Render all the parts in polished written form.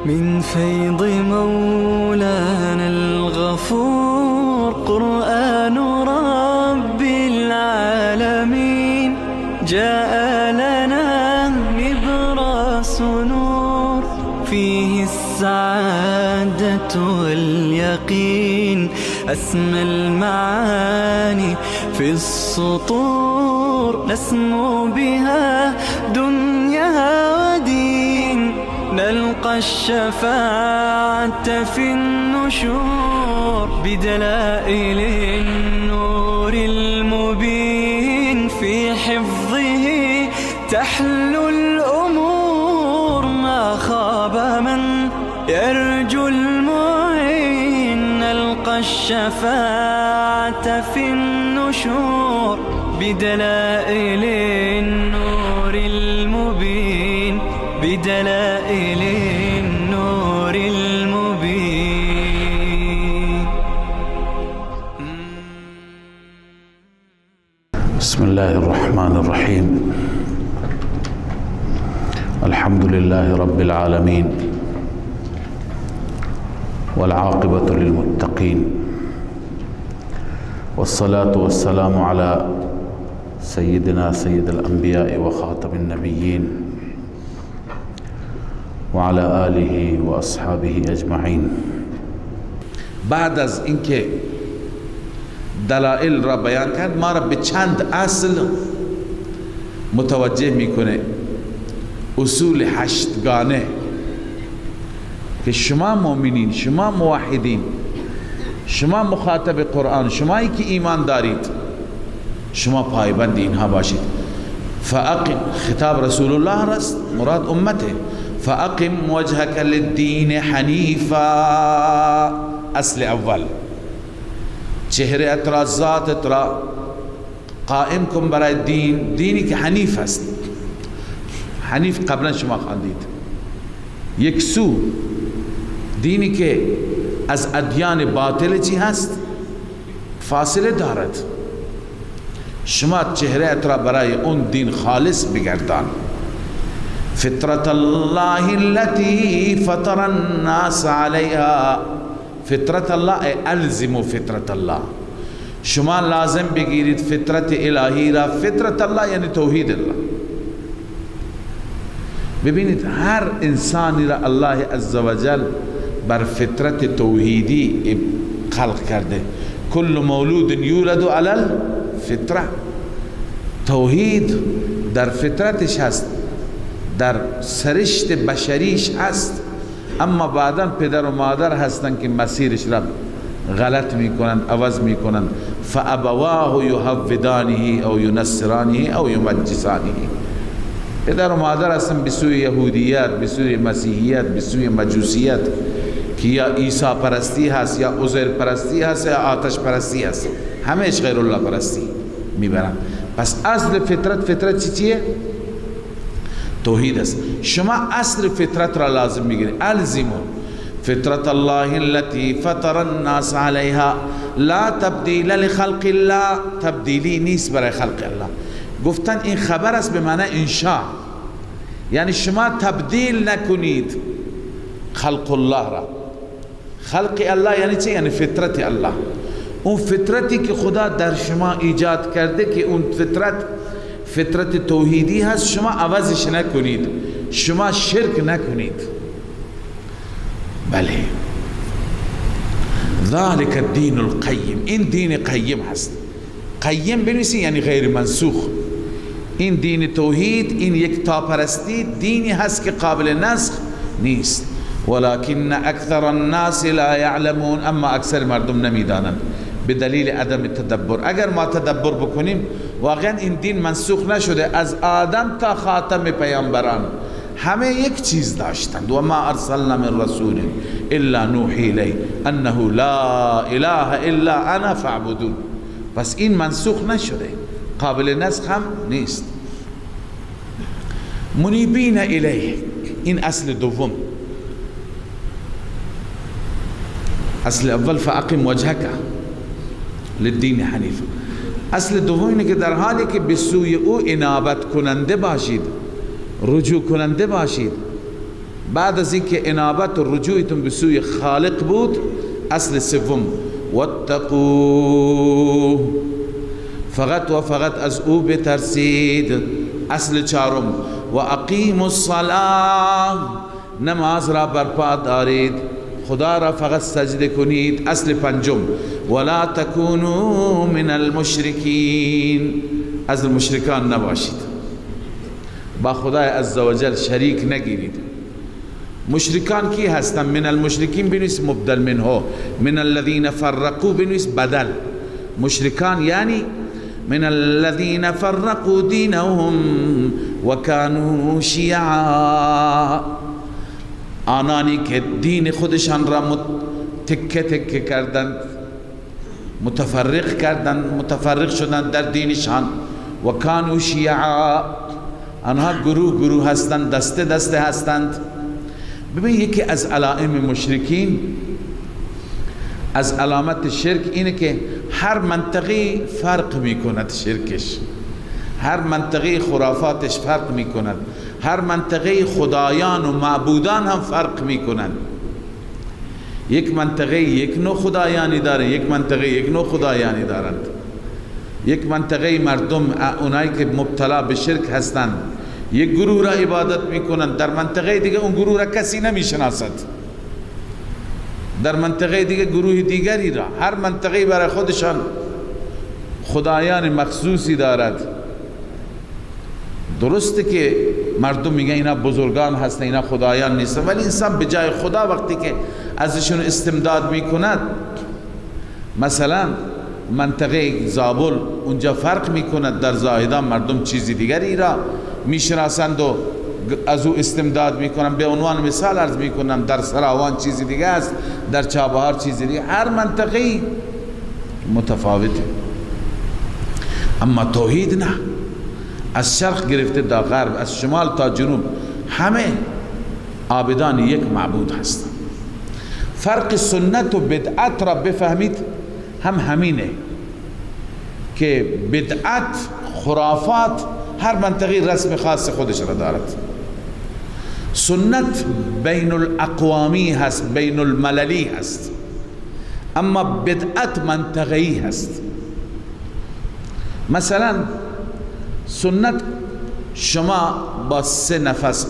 من فيض مولانا الغفور. قرآن رب العالمين جاء لنا نبراس نور، فيه السعادة واليقين، أسمى المعاني في السطور، نسمو بها دنيا ودين، نلقى الشفاعة في النشور، بدلائل النور المبين، في حفظه تحلو الأمور، ما خاب من يرجو المعين، نلقى الشفاعة في النشور، بدلائل النور المبين، بدلائل النور المبين. بسم الله الرحمن الرحيم. الحمد لله رب العالمين، والعاقبة للمتقين، والصلاة والسلام على سيدنا سيد الأنبياء وخاتم النبيين وعلى آله وأصحابه أجمعين. بعد از اینکه دلائل را بیان کرد، ما را به چند اصل متوجه میکنه، اصول هشتگانه که شما مؤمنین، شما موحدین، شما مخاطب قرآن، شمایی که ایمان دارید، شما پایبند اینها باشید. فاقم، خطاب رسول الله است، مراد امته. فاقم وجهك للدین حنیفا، اصل اول، چهره ات را، ذات را قائم کن برای دین، دینی که حنیف است. حنیف قبلا شما خواندید، یک سو، دینی که از ادیان باطل چی هست؟ فاصله دارد. شما چهره ات را برای اون دین خالص بگردان. فطرت الله التي فطر الناس علیها، فطرت الله، الزموا فطرت الله، شما لازم بگیرید فطرت الهی را. فطرت الله یعنی توحید الله. ببینید هر انسانی را الله عزوجل بر فطرت توحیدی خلق کرده. کل مولود یولد علی الفطره، توحید در فطرتش هست، در سرشت بشریش هست، اما بعدا پدر و مادر هستند که مسیرش را غلط میکنند، عوض میکنند. فابواه یهودانه او ینصرانه او یمجسانه، پدر و مادر هستند به سوی یهودیت، به سوی مسیحیت، به سوی مجوسیت، که یا عیسی پرستی هست، یا عزیر پرستی هست، یا آتش پرستی هست، همهش غیر الله پرستی میبرند. پس اصل فطرت، فطرت چیه؟ توحید است. شما اصل فطرت را لازم میگیرید. الزموا فطرت الله التي فطر الناس علیها لا تبدیل لخلق الله، تبدیلی نیست برای خلق الله. گفتن این خبر است به معنی انشاء، یعنی شما تبدیل نکنید خلق الله را. خلق الله یعنی چه؟ یعنی فطرت الله، اون فطرتی که خدا در شما ایجاد کرده که اون فطرت فطرت توحیدی هست، شما عوضش نکنید، شما شرک نکنید. بله، ذلك الدین القیم، این دین قیم هست. قیم بنویسید یعنی غیر منسوخ. این دین توحید، این یک تاپرستی، دینی هست که قابل نسخ نیست. ولكن اکثر الناس لا یعلمون، اما اکثر مردم نمیدانند به دلیل عدم تدبر. اگر ما تدبر بکنیم واقعا این دین منسوخ نشده، از آدم تا خاتم پیامبران همه یک چیز داشتند. و ما ارسلنا من رسول الا نوحی الیه انه لا اله الا انا فاعبدون. پس این منسوخ نشده، قابل نسخ هم نیست. منیبین الیه، این اصل دوم. اصل اول فاقم وجهک للدین حنیفا. اصل دوم اینه که در حالی که به سوی او انابت کننده باشید، رجوع کننده باشید، بعد از اینکه انابت و رجوعتون به سوی خالق بود، اصل سوم واتقوه، فقط و فقط از او بترسید. اصل چهارم و اقیموا الصلاة، نماز را برپا دارید، خدا را فقط سجده کنید. اصل پنجم ولا تکونوا من المشرکین، از مشرکان نباشید، با خدای عزوجل شریک نگیرید. مشرکان کی هستند؟ من المشرکین بنویس مبدل منه، من الذین فرقوا بنویس بدل. مشرکان یعنی من الذین فرقوا دینهم وکانوا شیعا، آنانی که دین خودشان را تکه تکه کردند، متفرق کردند، متفرق شدند در دینشان. و کانوا شیعا، آنها گروه گروه هستند، دسته دسته هستند. ببین یکی از علائم مشرکین، از علامت شرک اینه که هر منطقه فرق میکند شرکش، هر منطقه خرافاتش فرق میکند، هر منطقه خدایان و معبودان هم فرق میکنند. یک منطقه یک نوع خدایانی داره، یک منطقه یک نوع خدایانی دارند. یک منطقه مردم اونایی که مبتلا به شرک هستند یک گروه را عبادت میکنند، در منطقه دیگه اون گروه را کسی نمیشناسد، در منطقه دیگه گروه دیگری را. هر منطقه برای خودشان خدایان مخصوصی دارد. درسته که مردم میگن اینا بزرگان هستن، اینا خدایان نیستن، ولی انسان به جای خدا وقتی که ازشون استمداد میکند، مثلا منطقه زابل اونجا فرق میکند، در زاهدان مردم چیزی دیگری را میشناسند و از او استمداد میکنن. به عنوان مثال عرض میکنم در سراوان چیزی دیگه است، در چابهار چیزی دیگه، هر منطقه متفاوته. اما توحید نه، از شرق گرفته تا غرب، از شمال تا جنوب، همه عابدان یک معبود هستند. فرق سنت و بدعت را بفهمید هم همینه که بدعت، خرافات هر منطقه رسم خاص خودش را دارد. سنت بین الاقوامی هست، بین المللی هست، اما بدعت منطقه‌ای هست. مثلا سنت شما با 3 نفس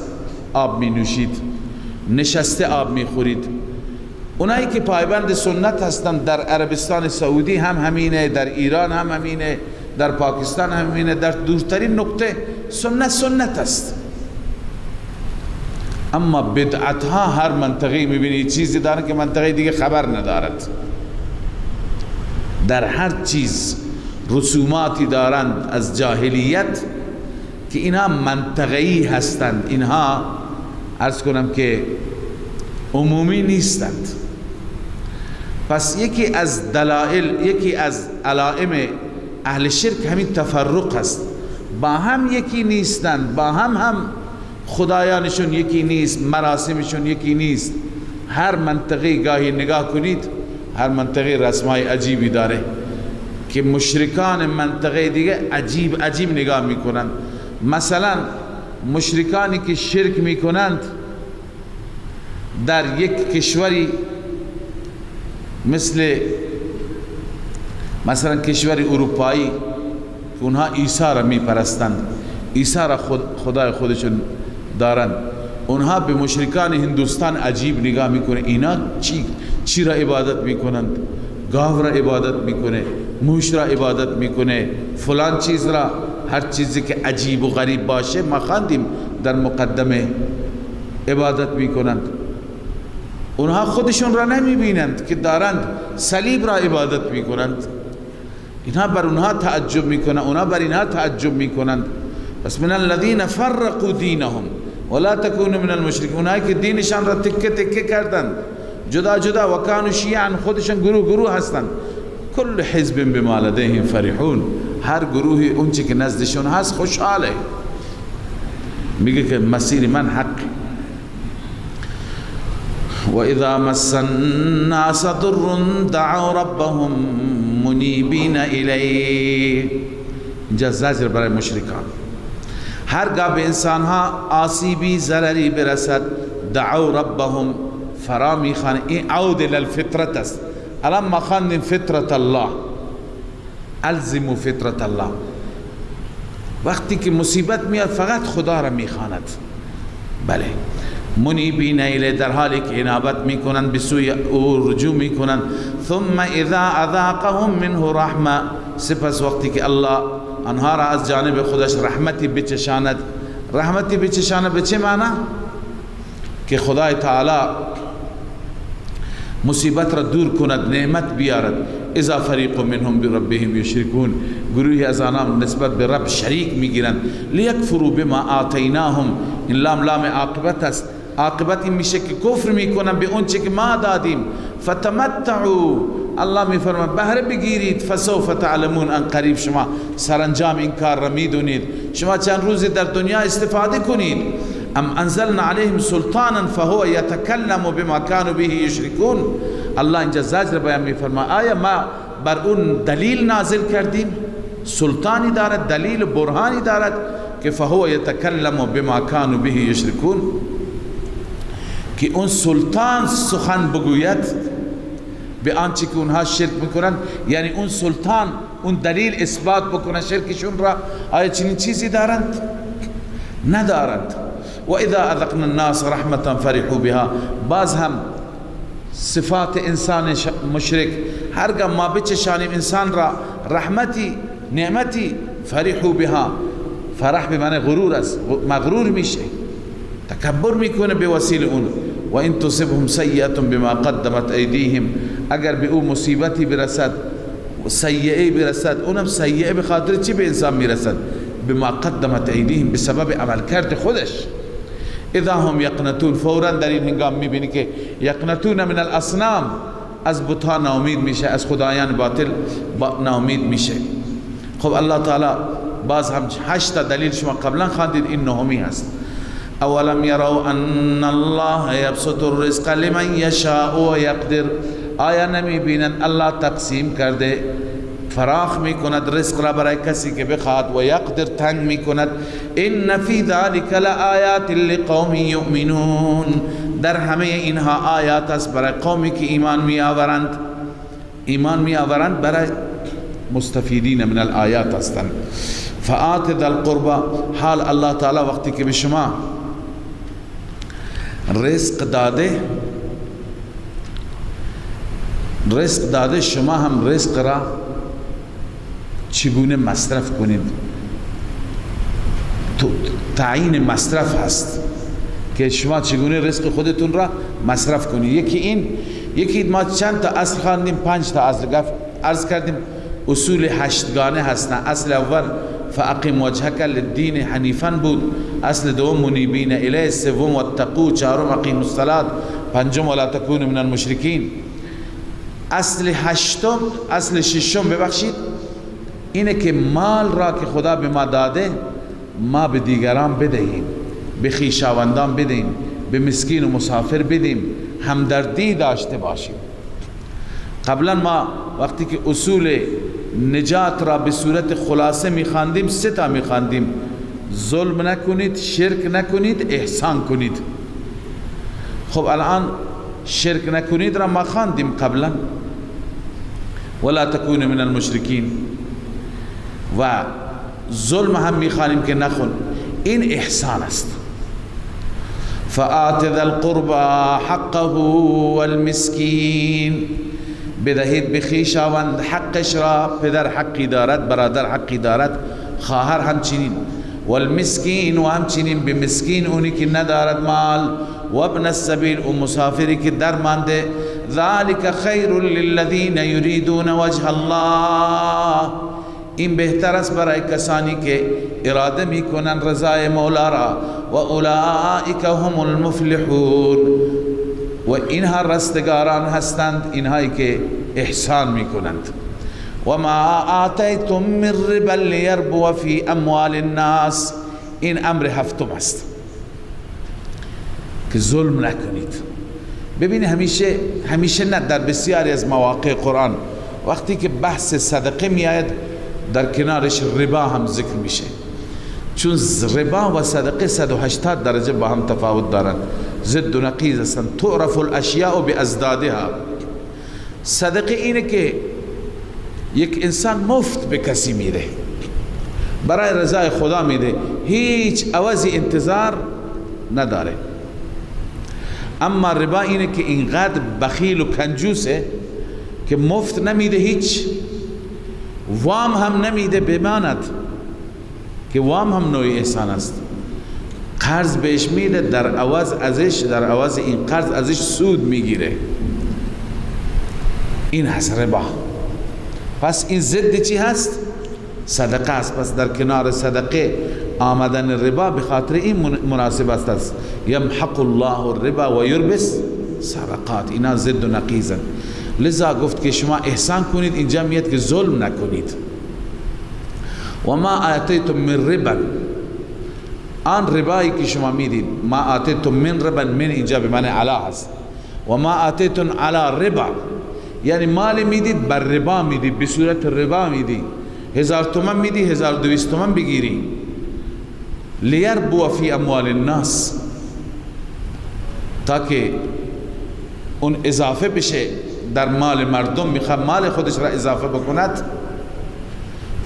آب می نوشید، نشسته آب می خورید. اونایی که پایبند سنت هستند در عربستان سعودی هم همینه، در ایران هم همینه، در پاکستان هم همینه، در دورترین نقطه سنت سنت است. اما بدعت ها هر منطقه میبینی چیزی داره که منطقه دیگه خبر ندارد. در هر چیز رسوماتی دارند از جاهلیت که اینها منطقه‌ای هستند، اینها عرض کنم که عمومی نیستند. پس یکی از دلائل، یکی از علائم اهل شرک همین تفرق است. با هم یکی نیستند، با هم هم خدایانشون یکی نیست، مراسمشون یکی نیست. هر منطقه گاهی نگاه کنید، هر منطقه رسمای عجیبی داره که مشرکان منطقه دیگه عجیب عجیب نگاه میکنند. مثلا مشرکانی که شرک میکنند در یک کشوری مثل مثلا کشور اروپایی که اونها عیسی را میپرستند، عیسی را خدای خودشون دارند، اونها به مشرکان هندوستان عجیب نگاه میکنه. اینا چی را عبادت میکنند؟ گاو را عبادت میکنه، موش را عبادت میکنه، فلان چیز را، هر چیزی که عجیب و غریب باشه ما خواندیم در مقدمه عبادت میکنند. اونها خودشون را نمیبینند که دارند صلیب را عبادت میکنند. اینها بر اونها تعجب میکنند، اونها بر اینها تعجب میکنند. پس من الذین فرقوا دینهم ولا تکونوا من المشرکین، اونهایی که دینشان را تکه تکه کردند، جدا جدا، و کانوا شیعا، خودشان گروه گروه هستند. کل حزب بما لدیهم فرحون، هر گروهی اونچه که نزدشون هست خوشحاله، میگه که مسیر من حق. و اذا مس الناس ضر دعوا ربهم منیبین الیه. اینجا زجر برای مشرکان. هرگاه به انسانها آسیبی ضرری برسد، دعوا ربهم، فرا میخوانند. این عود للفطرت است. الان ما خواندیم فطرت الله، الزموا فطرت الله. وقتی که مصیبت میاد فقط خدا را میخواند. بله، منیبین الیه، در حالی که انابت میکنند، به سوی او رجوع میکنند. ثم اذا اذاقهم منه رحمه، سپس وقتی که الله آنها را از جانب خودش رحمتی بچشاند. رحمتی بچشاند به چه معنی؟ که خدای تعالی مصیبت را دور کند، نعمت بیارد. اذا فریق منهم بربهم یشرکون، گروهی از آنان نسبت به رب شریک میگیرند. لیکفروا بما آتیناهم، این لام لام عاقبت است. عاقبت این میشه که کفر میکنن به اون چه که ما دادیم. فتمتعوا، الله میفرماید بهره بگیرید. فسوف تعلمون، ان قریب شما سرانجام این کار را میدونید. شما چند روزی در دنیا استفاده کنید. ام انزلنا علیهم سلطانا فهو یتکلم بما كانوا به یشرکون. الله اینجا زجر بیان میفرماید. آیا ما بر اون دلیل نازل کردیم؟ سلطانی دارد، دلیل و برهانی دارد که فهو یتکلم بما كانوا به یشرکون، که اون سلطان سخن بگوید به آنچه که اونها شرک میکنند. یعنی اون سلطان، اون دلیل اثبات بکنه شرکشون را. آیا چنین چیزی دارند؟ ندارند. و اذا اذقنا الناس رحمة فرحوا بها، باز هم صفات انسان مشرک، هرگاه ما بچشانیم انسان را رحمتی، نعمتی، فرحوا بها، فرح به معنی غرور است، مغرور میشه، تکبر میکنه به وسیله اون. و ان تصبهم سیئة بما قدمت ایدیهم، اگر به او مصیبتی برسد، سیئه برسد، اونم سیئه به خاطر چی به انسان میرسد؟ بما قدمت ایدیهم، به سبب عملکرد خودش. اذا هم یقنطون، فورا در این هنگام میبینی که یقنطون من الاصنام، از بتها ناامید میشه، از خدایان باطل ناامید میشه. خب الله تعالی باز هم 8 دلیل شما قبلا خواندید، این نهمی هست. اولم یروا ان الله یبسط الرزق لمن یشاء و یقدر، آیا نمی بینند الله تقسیم کرده، فراخ میکند رزق را برای کسی که بخواد، و یقدر تنگ میکند. ان فی ذلک لآیات لقوم یؤمنون، در همه اینها آیات است برای قومی که ایمان می آورند. ایمان می آورند برای مستفیدین من الآیات هستند. فآت ذا القربى، حال الله تعالی وقتی که به شما رزق داده، رزق داده، شما هم رزق را چگونه مصرف کنید. تعیین مصرف هست که شما چگونه رزق خودتون را مصرف کنید. یکی این، یکی ما چند تا اصل خواندیم، 5 تا اصل عرض کردیم، اصول 8گانه هستند. اصل اول فاقم وجهک للدین حنیفا بود، اصل دوم منیبین الیه، سوم واتقوا، چهارم اقیموا الصلاة، پنجم ولا تکونوا من المشرکین. اصل هشتم، اصل ششم ببخشید، اینه که مال را که خدا به ما داده ما به دیگران بدهیم، به خویشاوندان بدهیم، به مسکین و مسافر بدیم، همدردی داشته باشیم. قبلا ما وقتی که اصول نجات را به صورت خلاصه میخواندیم، 3 تا میخواندیم: ظلم نکنید، شرک نکنید، احسان کنید. خب الان شرک نکنید را ما خواندیم قبلا، ولا تکونوا من المشرکین، و ظلم هم میخوانیم که نخون. این احسان است. فآت ذا القربى حقه والمسکین، بدهید به خویشاوند حقش را. پدر حقی دارد، برادر حقی دارد، خواهر همچنین. والمسکین، و همچنین به مسکین، اونی که ندارد مال. و ابن السبیل، و مسافری که درمانده. ذلك خیر للذین یریدون وجه الله، این بهتر است برای کسانی که اراده میکنن رضای مولا را. و اولئک هم المفلحون، و اینها رستگاران هستند، اینهایی که احسان میکنند. و ما آتیتم من ربا لیربو فی اموال الناس، این امر هفتم است که ظلم نکنید. ببینید همیشه نه، در بسیاری از مواقع قرآن وقتی که بحث صدقه میآید در کنارش ربا هم ذکر میشه. چون ربا و صدقه 180 درجه با هم تفاوت دارند، ضد و نقیض هستند. تعرف الاشیاء بازدادها. صدقه اینه که یک انسان مفت به کسی میده، برای رضای خدا میده، هیچ عوضی انتظار نداره. اما ربا اینه که اینقدر بخیل و کنجوسه که مفت نمیده، هیچ وام هم نمیده، بماند که وام هم نوعی احسان است. قرض بهش میده، در عوض ازش، در عوض این قرض ازش سود میگیره. این هست ربا. پس این ضد چی هست؟ صدقه است. پس در کنار صدقه آمدن ربا به خاطر این مناسب است. یمحق الله الربا و یربس صدقات، اینا ضد و نقیضن. لذا گفت که شما احسان کنید، اینجا میاد که ظلم نکنید. و ما آتیتم من ربا، آن ربایی که شما میدید، ما آتیتم من ربا، من اینجا به معنی علا هست. و ما آتیتم علی ربا، یعنی مال میدید بر ربا میدید، به صورت ربا میدید. 1000 تومن میدی، 1200 تومن بگیری. لیربو فی اموال الناس، تاکه اون اضافه بشه در مال مردم، میخواد مال خودش را اضافه بکند.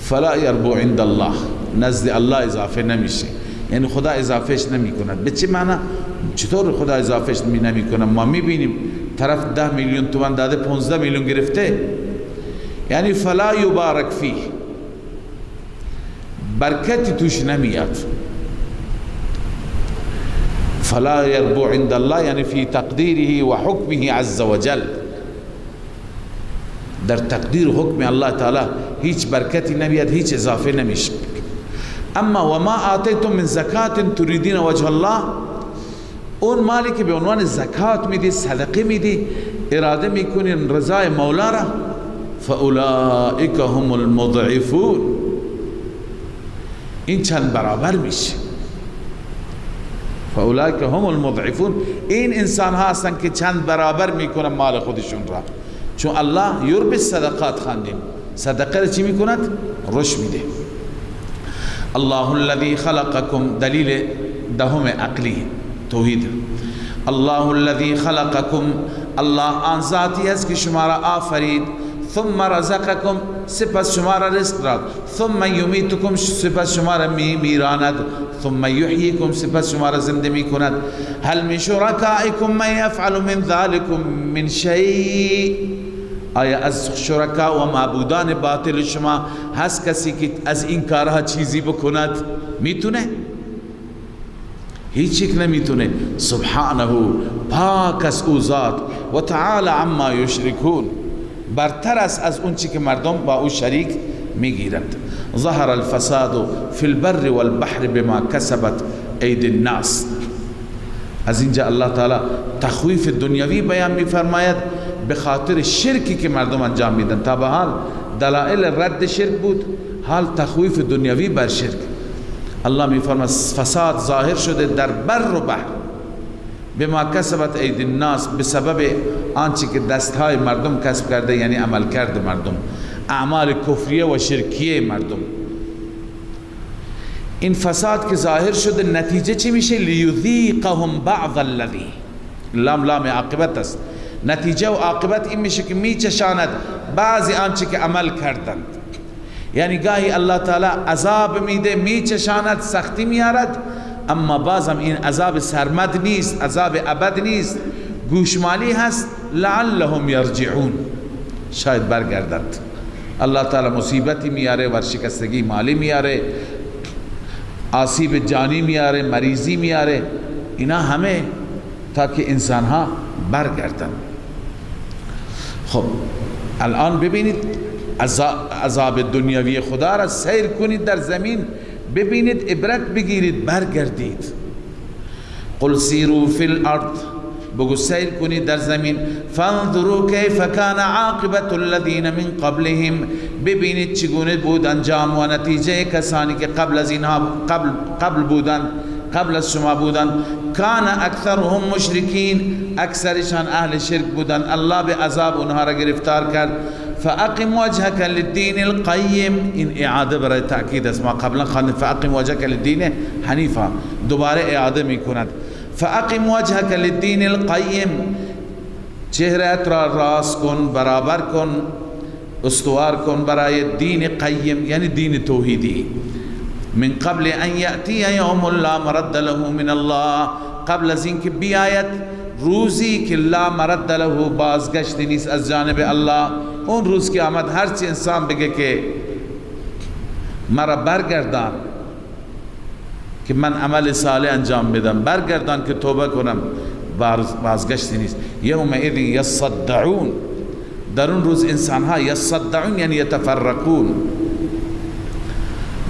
فلا یربو عند الله، نزد الله اضافه نمیشه، یعنی خدا اضافهش نمی کند. به چه معنی؟ چطور خدا اضافهش نمی کند؟ ما میبینیم طرف 10 میلیون تومان داده، 15 میلیون گرفته. یعنی فلا یبارک فیه، برکتی توش نمیاد. فلا یربو عند الله یعنی فی تقدیره و حکمه عز وجل، در تقدیر حکم الله تعالی هیچ برکتی نمیاد، هیچ اضافه نمیشه. اما و ما آتیتم من زکات تریدین وجه الله، اون مالی که به عنوان زکات میدی، صدقه میدی، اراده میکنین رضای مولا را، فاولئک هم المضعفون، این چند برابر میشه. فاولئک هم المضعفون، این انسان ها هستن که چند برابر میکنن مال خودشون را، چون الله یربی الصدقات خواندیم، صدقه را چی میکند؟ رشد میده. الله الذي خلقكم، دلیل دهم عقلی توحید. الله الذي خلقكم، الله آن ذاتی است که شما را آفرید، ثم رزقكم، سپس شما را رزق داد، ثم یمیتکم، سپس شما را میمیراند، ثم یحییکم، سپس شما را زنده میکند. هل من شرکائکم من یفعل من ذلکم من شیء، آیا از شرکا و معبودان باطل شما هست کسی که از این کارها چیزی بکند؟ میتونه؟ هیچ یک نمیتونه. سبحانه، پاک است او ذات، و تعالی عما یشرکون، برتر است از اون چی که مردم با او شریک میگیرند. ظهر الفساد فی البر والبحر بما کسبت ایدی الناس. از اینجا الله تعالی تخویف دنیوی بیان میفرماید به خاطر شرکی که مردم انجام میدن. تا به حال دلائل رد شرک بود، حال تخویف دنیوی بر شرک. الله میفرماید فساد ظاهر شده در بر و بحر، بما کسبت ایدی الناس، به سبب آنچه که دستهای مردم کسب کرده، یعنی عمل کرد مردم، اعمال کفریه و شرکیه مردم. این فساد که ظاهر شده نتیجه چی میشه؟ لیذیقهم بعض الذی، لام لام عاقبت است. نتیجه و عاقبت این میشه که میچشاند بعضی آنچه که عمل کردند. یعنی گاهی الله تعالی عذاب میده، میچشاند، سختی میارد، اما بازم این عذاب سرمد نیست، عذاب ابد نیست، گوشمالی هست. لعلهم یرجعون، شاید برگردند. الله تعالی مصیبتی میاره، ورشکستگی مالی میاره، آسیب جانی میاره، مریضی میاره، اینا همه تا که انسان ها برگردند. خب الان ببینید عذاب دنیوی خدا را سیر کنید در زمین، ببینید، عبرت بگیرید، برگردید. قل سیروا فی الارض، بگو سیر کنید در زمین، فانظروا کیف کان عاقبت الذین من قبلهم، ببینید چگونه بود انجام و نتیجه کسانی که قبل از اینها قبل بودند، قبل از شما بودند. کان اکثرهم مشرکین، اکثرشان اهل شرک بودند، الله به عذاب اونها را گرفتار کرد. فاقم وجهك للدین القیم، این اعاده برای تأکید است، ما قبلا خواندیم فاقم وجهك للدین حنیفا، دوباره اعاده میکند. فاقم وجهك للدین القیم، چهرهت را راست کن، برابر کن، استوار کن برای دین قیم، یعنی دین توحیدی. من قبل ان یأتی یوم لا مرد له من الله، قبل از اینکه بیاید روزی که لا مرد له، بازگشت نیست از جانب الله. اون روز که آمد هرچی انسان بگه که مرا برگردان که من عمل صالح انجام بدم، برگردان که توبه کنم، بازگشتی نیست. یومئذ یصدعون، در اون روز انسان ها یصدعون یعنی یتفرقون،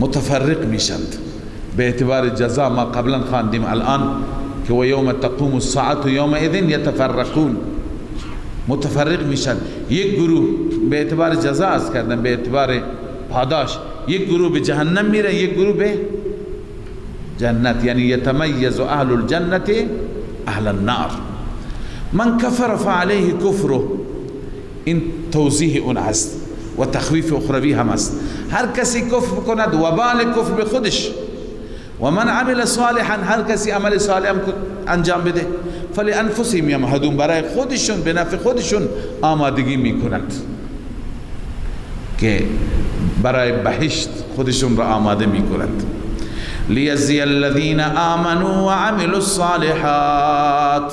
متفرق میشند به اعتبار جزا. ما قبلا خواندیم الان که و یوم تقوم الساعة یومئذ یتفرقون، متفرق میشن. یک گروه به اعتبار جزا از کردن، به اعتبار پاداش، یک گروه به جهنم میره، یک گروه به جنت، یعنی یتمیز اهل الجنة اهل النار. من کفر فعلیه کفره، این توضیح اون هست و تخویف اخروی هم است. هر کسی کفر کند وبال کفر به خودش، و من عمل صالحا، هر کسی عمل صالح انجام بده، فلانفسهم یمهدون، برای خودشون به نفع خودشون آمادگی میکنند که برای بهشت خودشون را آماده میکنند. لیجزی الذین آمنوا وعملوا الصالحات،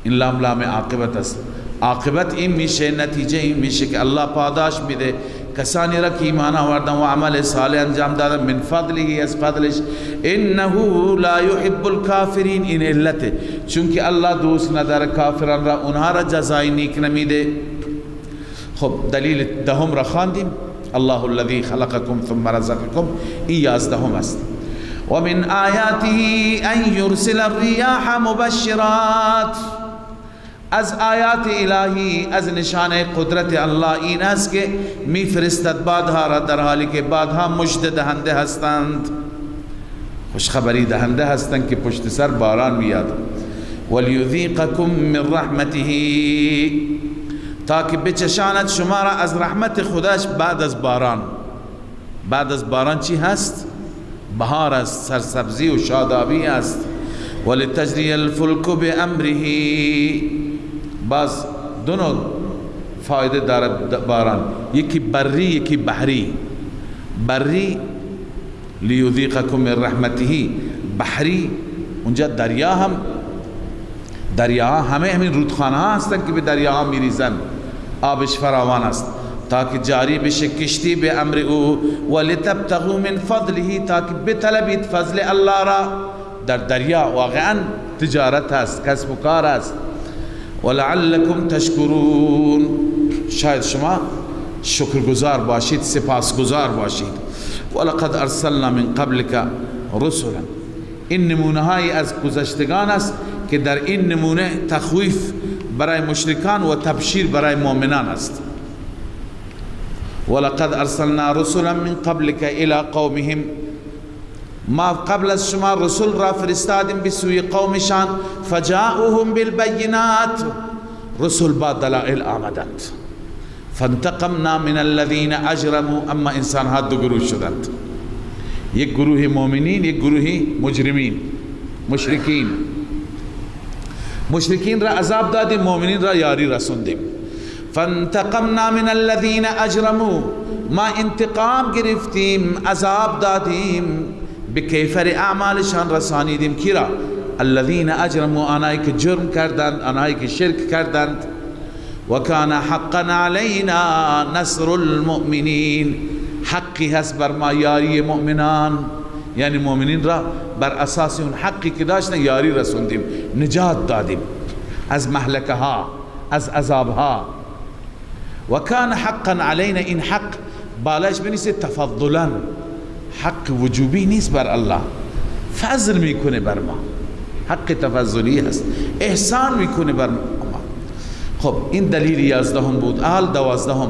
این لام لام عاقبت است. عاقبت این میشه، نتیجه این میشه که الله پاداش میده کسانی را که ایمان آوردن و عمل صالح انجام دادن، من فضله، از فضلش. انه لا يحب الكافرین، این علته، چون که الله دوست نداره کافران را، اونها را جزای نیک نمیده. خب دلیل دهم را خواندیم، الله الذي خلقكم ثم رزقكم، این 11 است. و من آیاته ان یرسل الریاح مبشرات، از آیات الهی، از نشان قدرت الله این است که میفرستد بادها را در حالی که بادها مژده دهنده هستند، خوشخبری دهنده هستند که پشت سر باران میاد. ولیذیقکم من رحمته، تا که بچشاند شما را از رحمت خداش بعد از باران. بعد از باران چی هست؟ بهار است، سرسبزی و شادابی است. ولتجری الفلک بامره، باز دو نوع فایده دارد باران، یکی بری یکی بحری. بری لیذیقکم من رحمته، بحری اونجا دریا هم، دریاها همه همین رودخانه ها هستند که به دریاها میریزن، آبش فراوان است، تا که جاری بشه کشتی به امر او. ولتبتغوا من فضله، تا که بطلبید فضل الله را. در دریا واقعا تجارت هست، کسب و کار است. ولعلکم تشکرون، شاید شما شکرگزار باشید، سپاسگزار باشید. ولقد ارسلنا من قبلک رسلا، این نمونه های از گذشتگان است که در این نمونه تخویف برای مشرکان و تبشیر برای مؤمنان است. ولقد ارسلنا رسلا من قبلک الى قومهم، ما قبل از شما رسول را فرستادیم به سوی قومشان. فجاؤهم بالبینات، رسول با دلائل آمدند. فانتقمنا من الذین اجرموا، اما انسان ها دو گروه شدند، یک گروه مؤمنین، یک گروه مجرمین مشرکین. مشرکین را عذاب دادیم، مؤمنین را یاری رسوندیم. فانتقمنا من الذین اجرموا، ما انتقام گرفتیم، عذاب دادیم، به کیفر اعمالشان رسانیدیم. کی را؟ الذین اجرموا، آنهایی که جرم کردند، آنهایی که شرک کردند. وکان حقا علینا نصر المؤمنین، حقی هست بر ما یاری مؤمنان، یعنی مؤمنین را بر اساس اون حقی که داشتن یاری رسوندیم، نجات دادیم از مهلکه ها، از عذاب ها. وکان حقا علینا، این حق بالش بنیسه تفضلا، حق وجوبی نیست بر الله، فضل میکنه بر ما، حق تفضلی هست، احسان میکنه بر ما. خب این دلیل 11 بود. آل 12،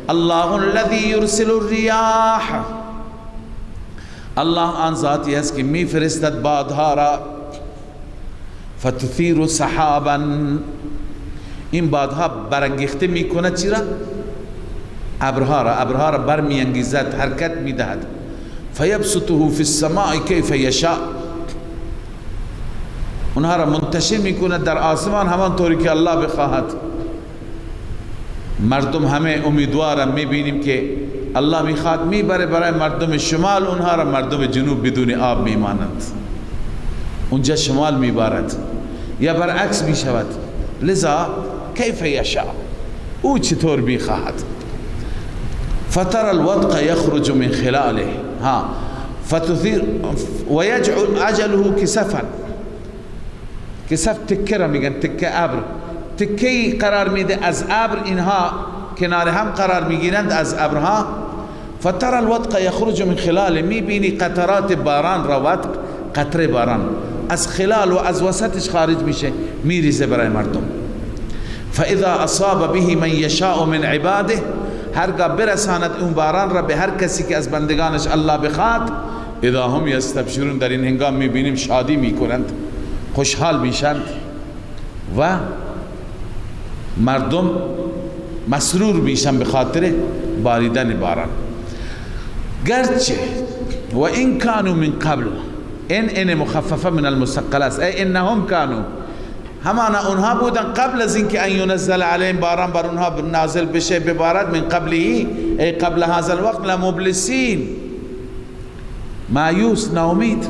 الله الذي يرسل الرياح، الله آن ذاتی است که میفرستد بادها را، فتثیر سحابا، این بادها برانگیخته میکند چی را؟ ابرها را، ابرها را برمیانگیزد، حرکت میدهد. فیبسطه فی السماء کیف یشاء، اونها را منتشر میکند در آسمان همانطوری که الله بخواهد. مردم همه امیدوارم، میبینیم که الله میخواد میبره برای مردم شمال، اونها را مردم جنوب بدون آب میمانند، اونجا شمال میبارد یا برعکس میشود. لذا کیف یشاء، او چطور میخواهد. فترى الودق يخرج من خلاله ها فتثير ويجعل عجله كسفا. کسف تکه را میگن، تکه ابر، تکه قرار میده از ابر، اینها کنار هم قرار میگیرند از ابرها. فترى الودق يخرج من خلاله، میبینی قطرات باران را، ودق قطره باران از خلال و از وسطش خارج میشه، میریزه برای مردم. فاذا اصاب به من یشاء من عباده، هرگاه برساند اون باران را به هر کسی که از بندگانش الله بخواد، اذا هم یستبشرون، در این هنگام میبینیم شادی میکنند، خوشحال میشند و مردم مسرور میشن به خاطر باریدن باران. گرچه و این کانوا من قبل، این مخففه من المثقله است، ای انهم کانوا، همانا اونها بودن قبل از اینکه ان ینزل علیهم، باران بر اونها نازل بشه ببارد، من قبله ای قبل هذا الوقت لمبلسین، مایوس ناامید.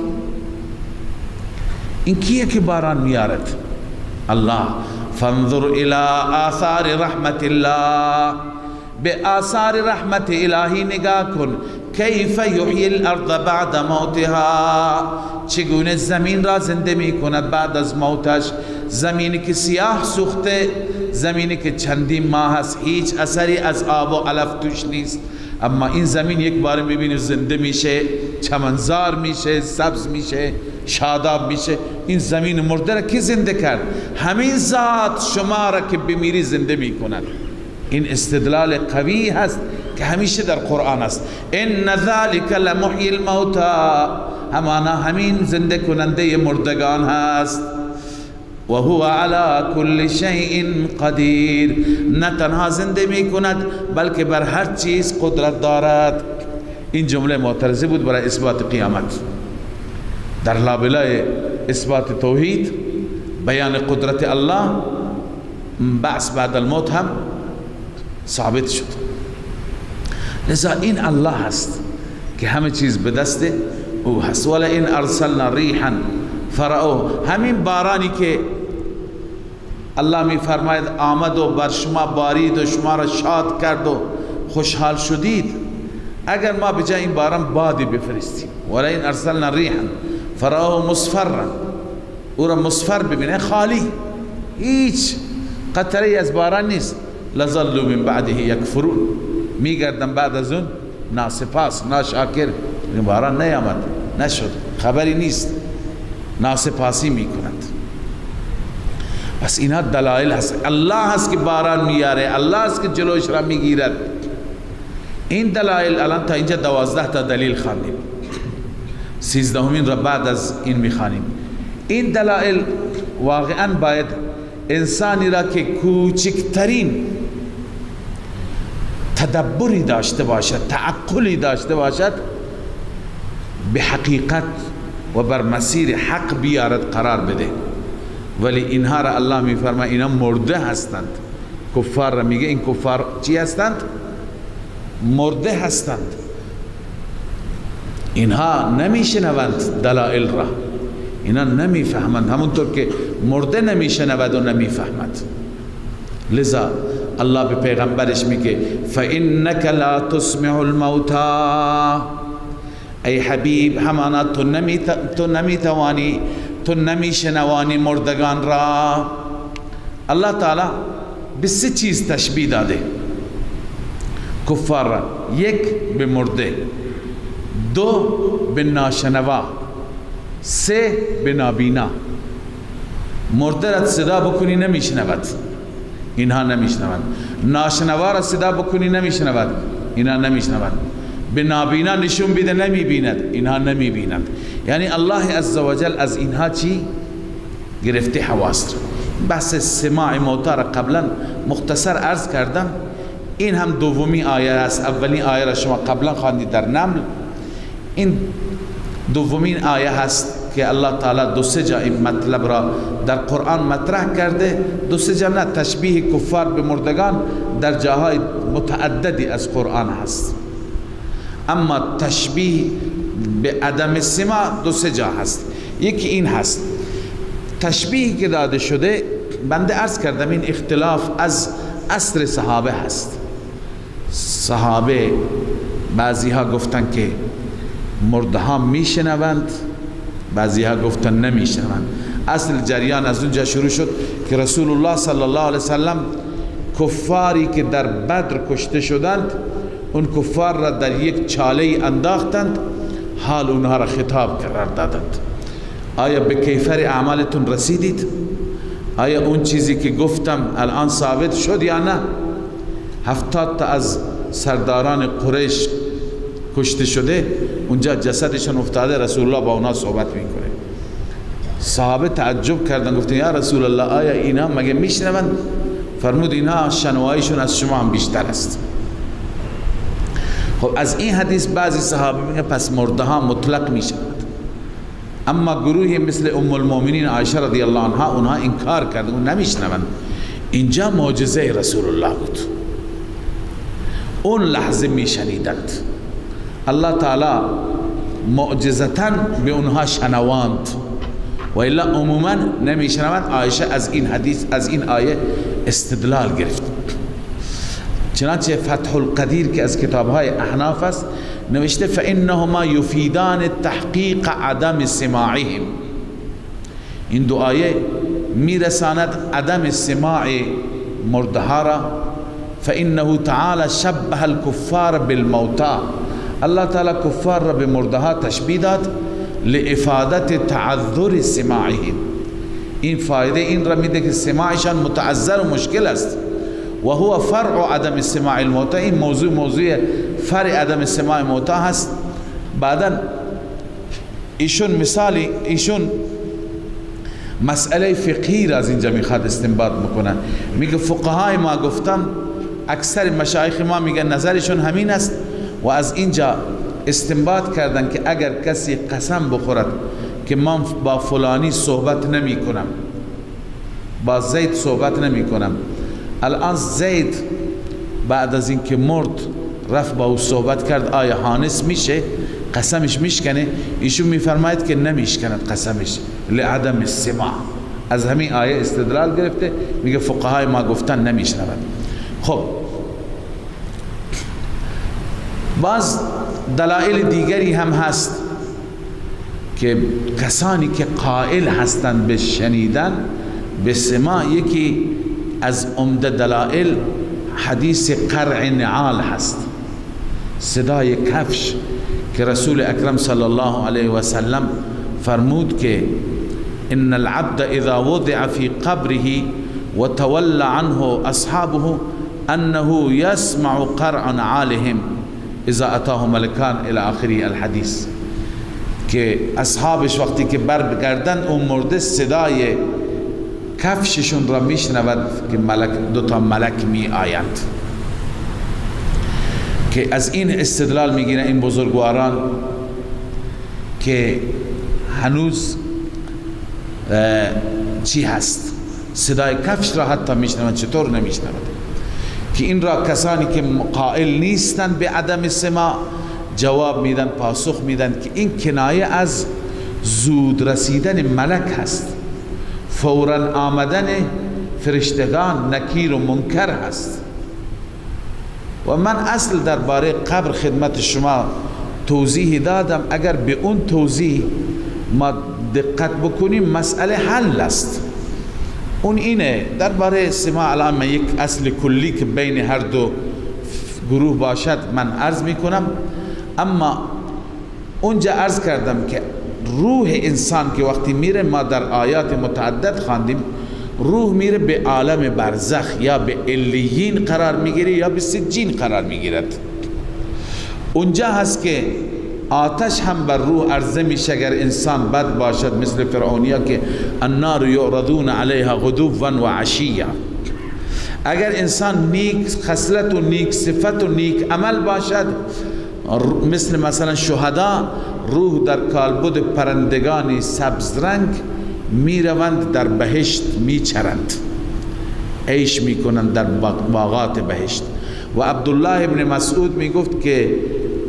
این کیه که باران میارد؟ الله. فانظر الى آثار رحمت الله، به آثار رحمت الهی نگاه کن، کیف یحیی الارض بعد موتها، چگونه زمین را زنده می کند بعد از موتش. زمینی که سیاه سوخته، زمینی که چندین ماه است هیچ اثری از آب و علف توش نیست، اما این زمین یک بار میبینی زنده میشه، چمنزار میشه، سبز میشه، شاداب میشه. این زمین مرده را کی زنده کرد؟ همین ذات شما را که بمیری زنده میکند. این استدلال قوی هست که همیشه در قرآن است. ان ذلک لمحیی الموتی، همانا همین زنده کننده مردگان هست. و هو علی کل شیء قدیر، نه تنها زنده میکند بلکه بر هر چیز قدرت دارد. این جمله معترضه بود برای اثبات قیامت. در لابلای اثبات توحید، بیان قدرت الله، بعث بعد الموت هم ثابت شد. لذا این الله هست که همه چیز به دست او هست. ولا این ارسلنا ریحا فرأوه، همین بارانی که الله می فرماید آمد و بر شما بارید و شما را شاد کرد و خوشحال شدید، اگر ما بجای این باران بادی بفرستیم، ولا این ارسلنا ریحا فرأوه مصفرا، او را مصفر ببینه، خالی، هیچ قطره از باران نیست، لظلوا من بعده یکفرون، میگردن بعد از اون ناسپاس ناشاکر، این باران نیامد، نشد، خبری نیست، ناسپاسی میکنند. پس اینا دلائل هست. الله هست که باران میاره، الله هست که جلوش را میگیرد. این دلائل الان تا اینجا 12 تا دلیل خواندیم، 13مین را بعد از این میخوانیم. این دلائل واقعا باید انسانی را که کوچکترین تدبری داشته باشد، تعقلی داشته باشد، به حقیقت و بر مسیر حق بیارد، قرار بده. ولی اینها را الله میفرماید اینا مرده هستند. کفار را میگه این کفار چی هستند؟ مرده هستند. اینها نمیشنوند دلائل را، اینا نمیفهمند، همونطور که مرده نمیشنود و نمیفهمد. لذا الله به پیغمبرش میگه فإنك لا تسمع الموتى، ای حبیب همانا تو نمیتوانی، تو نمیشنوانی مردگان را. الله تعالی به سه چیز تشبیه داده کفار را: یک به مرده، دو به ناشنوا، سه به نابینا. مرده را صدا بکنی نمیشنود، اینها نمیشنوند. ناشنوا را صدا بکنی نمیشنود، اینها نمیشنوند. به نابینا نشون بیده نمیبیند، اینها نمیبینند. یعنی الله عزوجل از اینها چی گرفته؟ حواس را. بحث سماع موتا را قبلا مختصر عرض کردم. این هم دومی آیه است. اولین آیه را شما قبلا خواندید در نمل. این دومین آیه هست که الله تعالی دو سه جا این مطلب را در قرآن مطرح کرده. دو سه جا نه، تشبیه کفار به مردگان در جاهای متعددی از قرآن هست، اما تشبیه به عدم سماع دو سه جا هست. یکی این هست تشبیه که داده شده. بنده عرض کردم این اختلاف از عصر صحابه هست. صحابه بعضی ها گفتن که مرده ها میشنوند، بعضی ها گفتن نمیشنوند. اصل جریان از اونجا شروع شد که رسول الله صلی الله علیه وسلم کفاری که در بدر کشته شدند، اون کفار را در یک چاله انداختند، حال اونها را خطاب قرار دادند. آیا به کیفر اعمالتون رسیدید؟ آیا اون چیزی که گفتم الان ثابت شد یا نه؟ 70 تا از سرداران قریش کشته شده، اونجا جسدشون افتاده، رسول الله با اونا صحبت میکنه. صحابه تعجب کردن، گفتن یا رسول الله آیا اینا مگه میشنوند؟ فرمود اینا شنواییشون از شما هم بیشتر است. خب از این حدیث بعضی صحابه میگن پس مرده ها مطلق میشند، اما گروهی مثل ام المؤمنین عایشه رضی الله عنها اونها انکار کردن، اون نمیشنوند. اینجا معجزه رسول الله بود، اون لحظه میشنیدند. الله تعالی معجزتا به اونها شنواند و الا عموما نمیشنوند. عایشه از این حدیث، از این آیه استدلال گرفت. چنانچه فتح القدیر که از کتابهای احناف است نوشته فانهما یفیدان تحقیق عدم سماعهم. این دو آیه میرساند عدم سماع مردها را. فانه تعالی شبه الكفار بالموتى، الله تعالی کفار را به مردها تشبیه داد لافادت تعذر سماعهم. این فایده این را میده که سماعشان متعذر و مشکل است. و هو فرع عدم سماع الموتى، این موضوع فرع عدم سماع موتی هست. بعدا ایشون مثالی، ایشون مسئله فقهی را از اینجا میخواد استنباط بکنه. میگه فقهای ما گفتن، اکثر مشایخ ما میگن نظرشون همین است و از اینجا استنباط کردن که اگر کسی قسم بخورد که من با فلانی صحبت نمی کنم، با زید صحبت نمی کنم، الان زید بعد از اینکه مرد رفت با او صحبت کرد، آیا حانث میشه؟ قسمش میشکنه؟ ایشون میفرماید که نمیشکند قسمش لعدم السماع. از همین آیه استدلال گرفته، میگه فقهای ما گفتن نمیشنود. خب باز دلائل دیگری هم هست که کسانی که قائل هستند به شنیدن به سماع، یکی از عمده دلائل حدیث قرع نعال هست، صدای کفش، که رسول اکرم صلی الله علیه و سلم فرمود که ان العبد اذا وضع فی قبره وتولى عنه اصحابه انه يسمع قرع نعالهم اذا اتاه ملکان الى آخر الحدیث، که اصحابش وقتی که برگردن اون مرده صدای کفششون را میشنود که ملک، دوتا ملک می آیند. که از این استدلال میگیره این بزرگواران که هنوز چی هست، صدای کفش را حتی میشنود، چطور نمیشنود؟ که این را کسانی که قائل نیستند به عدم سماع جواب میدن، پاسخ میدن که این کنایه از زود رسیدن ملک هست، فوراً آمدن فرشتگان نکیر و منکر هست. و من اصل درباره قبر خدمت شما توضیح دادم، اگر به اون توضیح ما دقت بکنیم مسئله حل است. اون اینه درباره سماع الان من یک اصل کلی که بین هر دو گروه باشد من عرض میکنم، اما اونجا عرض کردم که روح انسان که وقتی میره، ما در آیات متعدد خواندیم، روح میره به عالم برزخ، یا به علیین قرار میگیره یا به سجین قرار میگیرد. اونجا هست که آتش هم بر روح عرضه میشه اگر انسان بد باشد، مثل فرعونیا که النار یعرضون علیها غدوا و عشیا. اگر انسان نیک خصلت و نیک صفت و نیک عمل باشد، مثل مثلا شهدا، روح در کالبد پرندگان سبز رنگ میروند، در بهشت میچرند، عیش میکنند در باغات بهشت. و عبدالله ابن مسعود میگفت که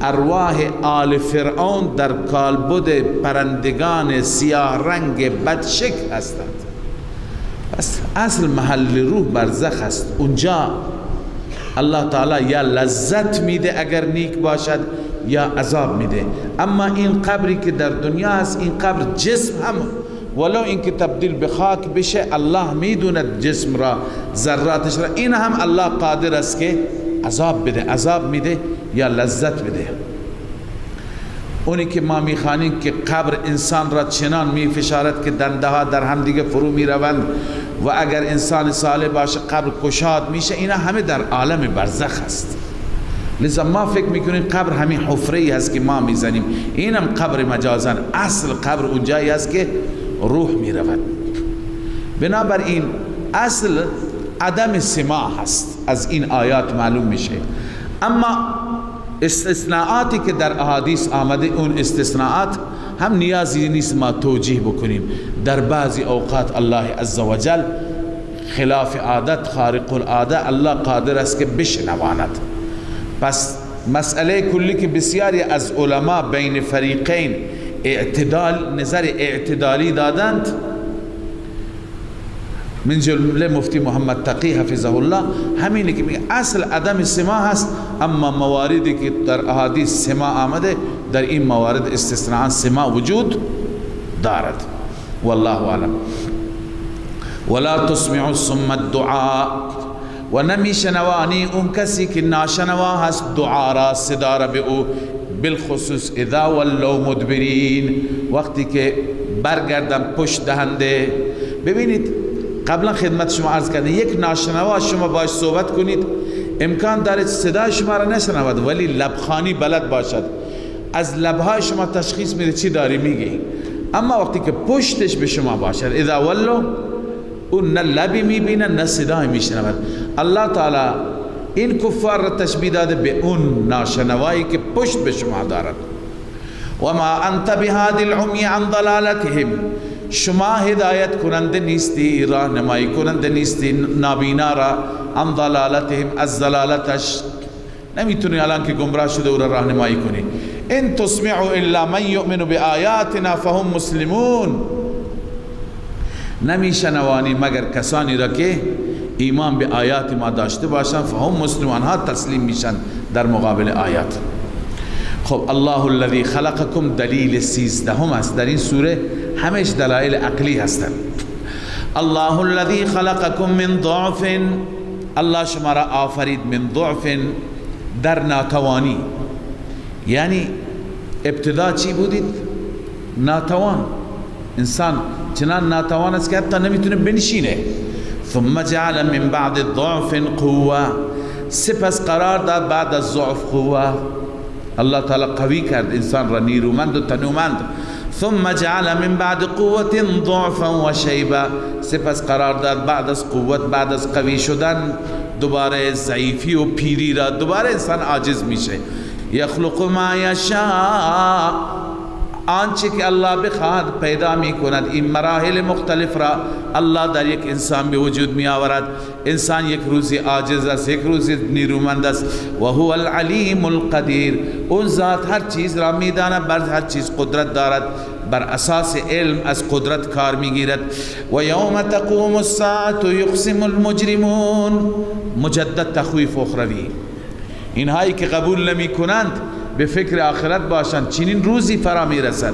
ارواح آل فرعون در کالبد پرندگان سیاه رنگ بدشکل هستند. پس اصل محل روح برزخ است. اونجا الله تعالی یا لذت میده اگر نیک باشد، یا عذاب میده. اما این قبری که در دنیا است، این قبر جسم هم ولو اینکه تبدیل به خاک بشه، الله میدوند جسم را، ذراتش را، این هم الله قادر است که عذاب بده، عذاب میده یا لذت بده. اونی که ما میخوانیم که قبر انسان را چنان میفشارد که دنده ها در هم دیگه فرو میروند و اگر انسان صالح باشه قبر گشاد میشه، اینا همه در عالم برزخ است. لذا ما فکر میکنیم قبر همین حفره ای هست که ما میزنیم، اینم قبر مجازن. اصل قبر اونجایی است که روح میرود. بنابراین اصل عدم سماع هست، از این آیات معلوم میشه. اما استثناءاتی که در احادیث آمده، اون استثناءات هم نیازی نیست ما توجیه بکنیم. در بعضی اوقات الله عزوجل خلاف عادت، خارق العاده، الله قادر است که بشنواند. پس مسئله کلی که بسیاری از علما بین فریقین اعتدال، نظر اعتدالی دادند، من جمله مفتی محمد تقی حفظه الله، همینه که میگه اصل عدم سماع هست، اما مواردی که در احادیث سماع آمده، در این موارد استثناء سماع وجود دارد. والله اعلم. ولا تسمع الصم الدعاء، و نمیشنوانی اون کسی که ناشنوا هست دعا را، صدا را به او، بالخصوص اذا ولوا مدبرین، وقتی که برگردن پشت دهنده. ببینید قبلا خدمت شما عرض کردم، یک ناشنوا شما باش صحبت کنید، امکان داره صدای شما را نشنود ولی لبخانی بلد باشد، از لبهای شما تشخیص میده چی داری میگی. اما وقتی که پشتش به شما باشد، اذا ولوا، اون نه لبی میبینه نه صدای میشنود. الله تعالی این کفار را تشبیه داده به اون ناشنوایی که پشت به شما دارد. و ما انت بهادی العمی عن ضلالتهم، شما هدایت کننده نیستی، راهنمایی کننده نیستی نابینا را، عن ضلالتهم، از ضلالتش نمیتونی الان که گمراه شده او را راهنمایی کنی. ان تسمع الا من یؤمن بآیاتنا فهم مسلمون، نمیشنوانی مگر کسانی را که ایمان به آیات ما داشته باشند، فهم مسلمون، آنها تسلیم میشن در مقابل آیات. خب الله الذی خلقکم دلیل 13 است. در این سوره همش دلایل عقلی هستند. الله الذی خلقکم من ضعف، الله شما را آفرید من ضعف، در ناتوانی. یعنی ابتدا چی بودید؟ ناتوان. انسان چنان ناتوان است که حتی نمیتونه بنشینه. ثم جعل من بعد ضعف قوه، سپس قرار داد بعد از ضعف قوه. الله تعالی قوی کرد انسان را، نیرومند و تنومند. ثم جعل من بعد قوة ضعفا و شیبا، سپس قرار داد بعد از قوت، بعد از قوی شدن، دوباره ضعیفی و پیری را، دوباره انسان عاجز میشه. یخلق ما یشاء، آنچه که الله بخواهد پیدا می کند. این مراحل مختلف را الله در یک انسان به وجود می آورد. انسان یک روزی عاجز است، یک روزی نیرومند است. و هو العلیم القدیر، اون ذات هر چیز را می داند، بر هر چیز قدرت دارد، بر اساس علم از قدرت کار می گیرد. و یوم تقوم الساعة یقسم المجرمون، مجدد تخویف اخروی. اینهایی که قبول نمی کنند به فکر آخرت باشند، چنین روزی فرا میرسد.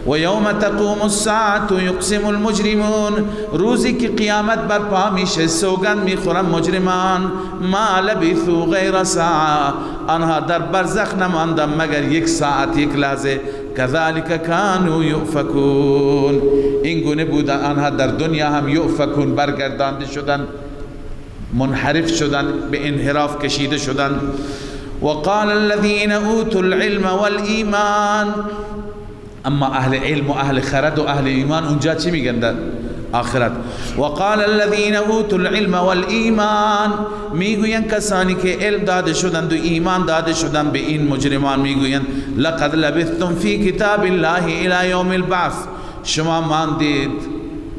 و یوم تقوم الساعة یقسم المجرمون، روزی که قیامت برپا میشه سوگند میخورن مجرمان، ما لبثوا غیر ساعة، آنها در برزخ نماندن مگر یک ساعت، یک لحظه. کذالک کانوا یؤفکون، این گونه بودن آنها در دنیا هم، یؤفکون برگردانده شدن، منحرف شدن، به انحراف کشیده شدن. وقال الذين اوتوا العلم والایمان، اما اهل علم و اهل خرد و اهل ایمان اونجا چی میگن در آخرت؟ وقال الذين اوتوا العلم والایمان، میگوین کسانی که علم داده شدند و ایمان داده شدند به این مجرمان میگویند لقد لبثتم فی کتاب الله الى یوم البعث، شما ماندید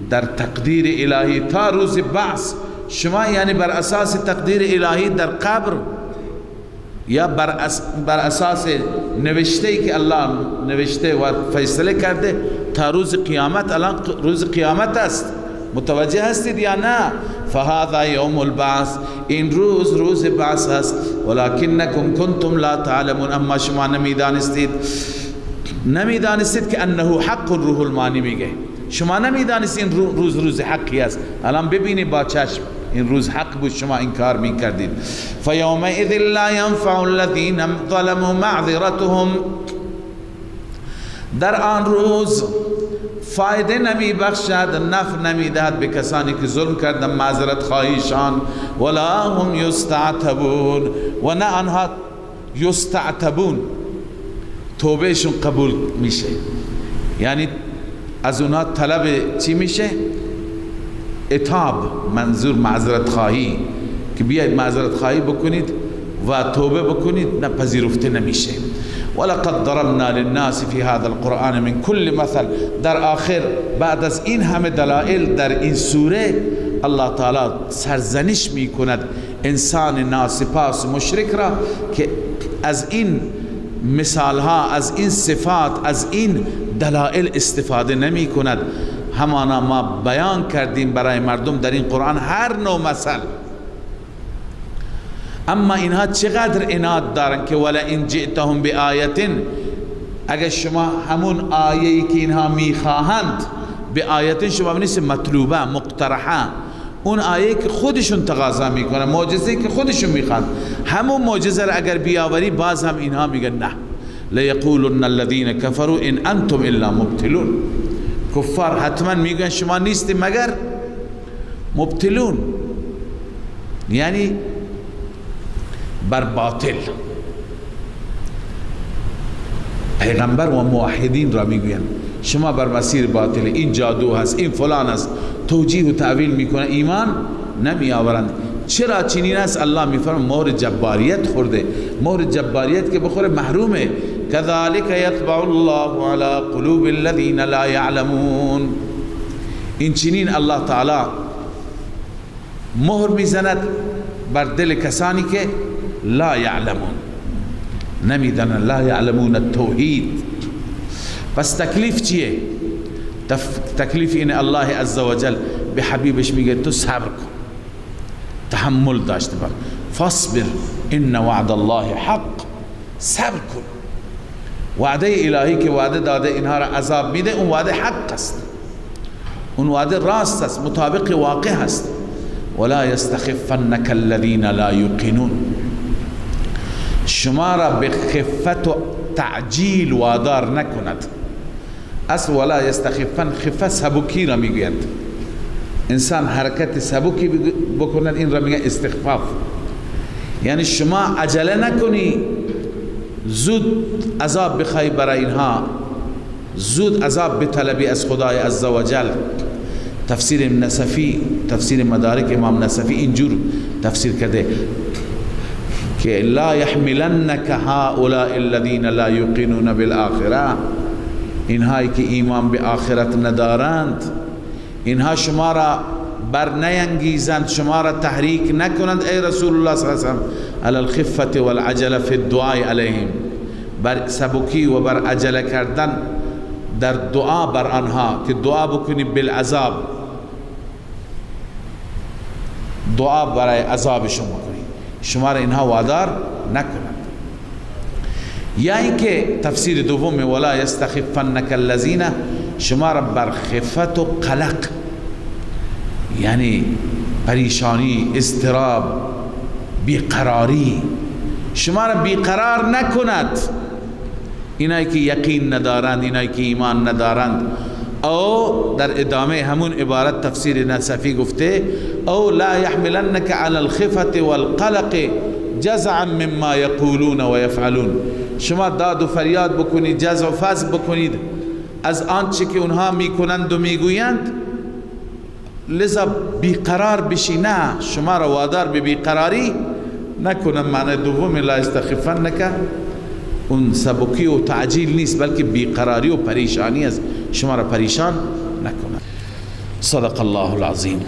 در تقدیر الهی تا روز بعث. شما یعنی بر اساس تقدیر الهی در قبر یا بر اساس نوشته که الله نوشته و فیصله کرده تا روز قیامت. الان روز قیامت است، متوجه هستید یا نه؟ فهذا یوم البعث، این روز روز بعث است. ولکنکم کنتم لا تعلمون، اما شما نمیدانستید، نمیدانستید که انه حق. روح المانی میگه شما نمیدانستید این روز روز حقی است. الان ببینید با چشم این روز حق بود، شما انکار میکردید. فیومئذ لا ینفع الذین ظلموا معذرتهم، در آن روز فایده نمی بخشد، نفع نمی دهد به کسانی که ظلم کردن معذرت خواهیشان. ولا هم یستعتبون، و نه آنها یستعتبون، توبهشون قبول میشه، یعنی از اونها طلب چی میشه؟ عتاب، منظور معذرت خواهی، که بیاید معذرت خواهی بکنید و توبه بکنید، نه پذیرفته نمیشه. ولقد ضربنا للناس فی هذا القرآن من كل مثل، در آخر بعد از این همه دلائل در این سوره الله تعالی سرزنش میکند انسان ناسپاس مشرک را که از این مثالها، از این صفات، از این دلائل استفاده نمی کند. همانا ما بیان کردیم برای مردم در این قرآن هر نوع مثل، اما اینها چقدر عناد دارن که ولئن جئتهم بآیة، اگر شما همون آیه‌ای که اینها میخواهند به آیت شما بنیس مطلوبه مقترحه، اون آیه که خودشون تقاضا میکنن، معجزه که خودشون میخوان، همون معجزه را اگر بیاوری باز هم اینها میگن نه. لیقولن الذین کفروا ان انتم الا مبتلون، کفار حتما میگن شما نیستی مگر مبتلون، یعنی بر باطل. پیغمبر و موحدین را میگوین شما بر مسیر باطل، این جادو هست، این فلان است، توجیه و تأویل میکنه، ایمان نمی آورند. چرا چنین است؟ الله میفرماید مهر جباریت خورده، مهر جباریت که بخوره محرومه. كذلك يطبع الله على قلوب الذين لا يعلمون، این چنین الله تعالی مهر میزند بر دل کسانی که لا یعلمون، نمیدانند، لا یعلمون التوحید. پس تکلیف چیه؟ تکلیف اینه الله عزوجل به حبیبش میگه تو صبر کن، تحمل داشته باش، فاصبر ان وعد الله حق، صبر کن، وعده الهی که وعده داده اینها را عذاب میده، اون وعده حق است، اون وعده راست است، مطابق واقع است. ولا یستخفنک الذین لا یوقنون، شما را به خفت و تعجیل وادار نکند. اصل ولا یستخفن، خفه سبکی را میگویند، انسان حرکت سبکی بکند این را میگن استخفاف، یعنی شما عجله نکنی، زود عذاب بخوای برای اینها، زود عذاب بطلبی از خدای عزوجل. تفسیر نسفی، تفسیر مدارک امام نسفی اینجور تفسیر کرده که لا يحملنك هؤلاء الذين لا يوقنون بالآخرة، اینهایی که ایمان به آخرت ندارند، اینها شما را بر نینگیزند، شما را تحریک نکنند ای رسول الله صلی الله علیه و سلم، علی الخفة والعجله فی الدعاء علیهم، بر سبکی و بر عجله کردن در دعا بر آنها، که دعا بکنی بالعذاب، دعا برای عذاب شما کنی، شما را اینها وادار نکنند. یا اینکه تفسیر دوم ولا یستخفنک الذین، شما را بر خفت و قلق، یعنی پریشانی، اضطراب، بیقراری، شما را بیقرار نکند اینایی که یقین ندارند، اینایی که ایمان ندارند. او در ادامه همون عبارت تفسیر نسفی گفته او لا يحملنك على الخفة والقلق جزعا مما یقولون و یفعلون. شما داد و فریاد بکنید، جزع و فزع بکنید از آنچه که اونها میکنند و میگویند، لذا بیقرار بشی. نه، شما را وادار به بیقراری نکنم. معنی دوم لا یستخفنک اون سبکی و تعجیل نیست، بلکه بیقراری و پریشانی است، شما را پریشان نکنم. صدق الله العظیم.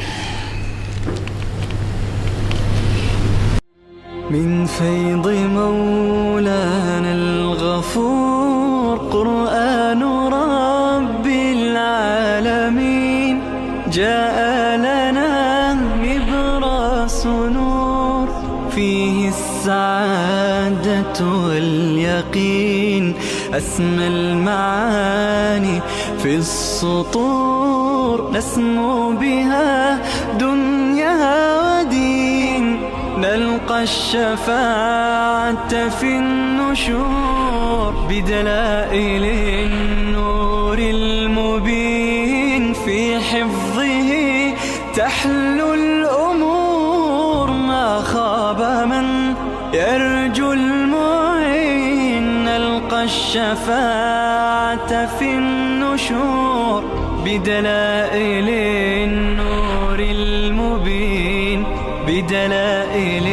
من فیض مولانا الغفور قرآن رب العالمین جاء لنا مبراس نور فيه السعادة واليقين أسمى المعاني في السطور نسمو بها دنيا ودين نلقى الشفاعة في النشور بدلائل النور المبين في حفظه تحلو الأمور ما خاب من يرجو المعين نلقى الشفاعة في النشور بدلائل النور المبين بدلائل.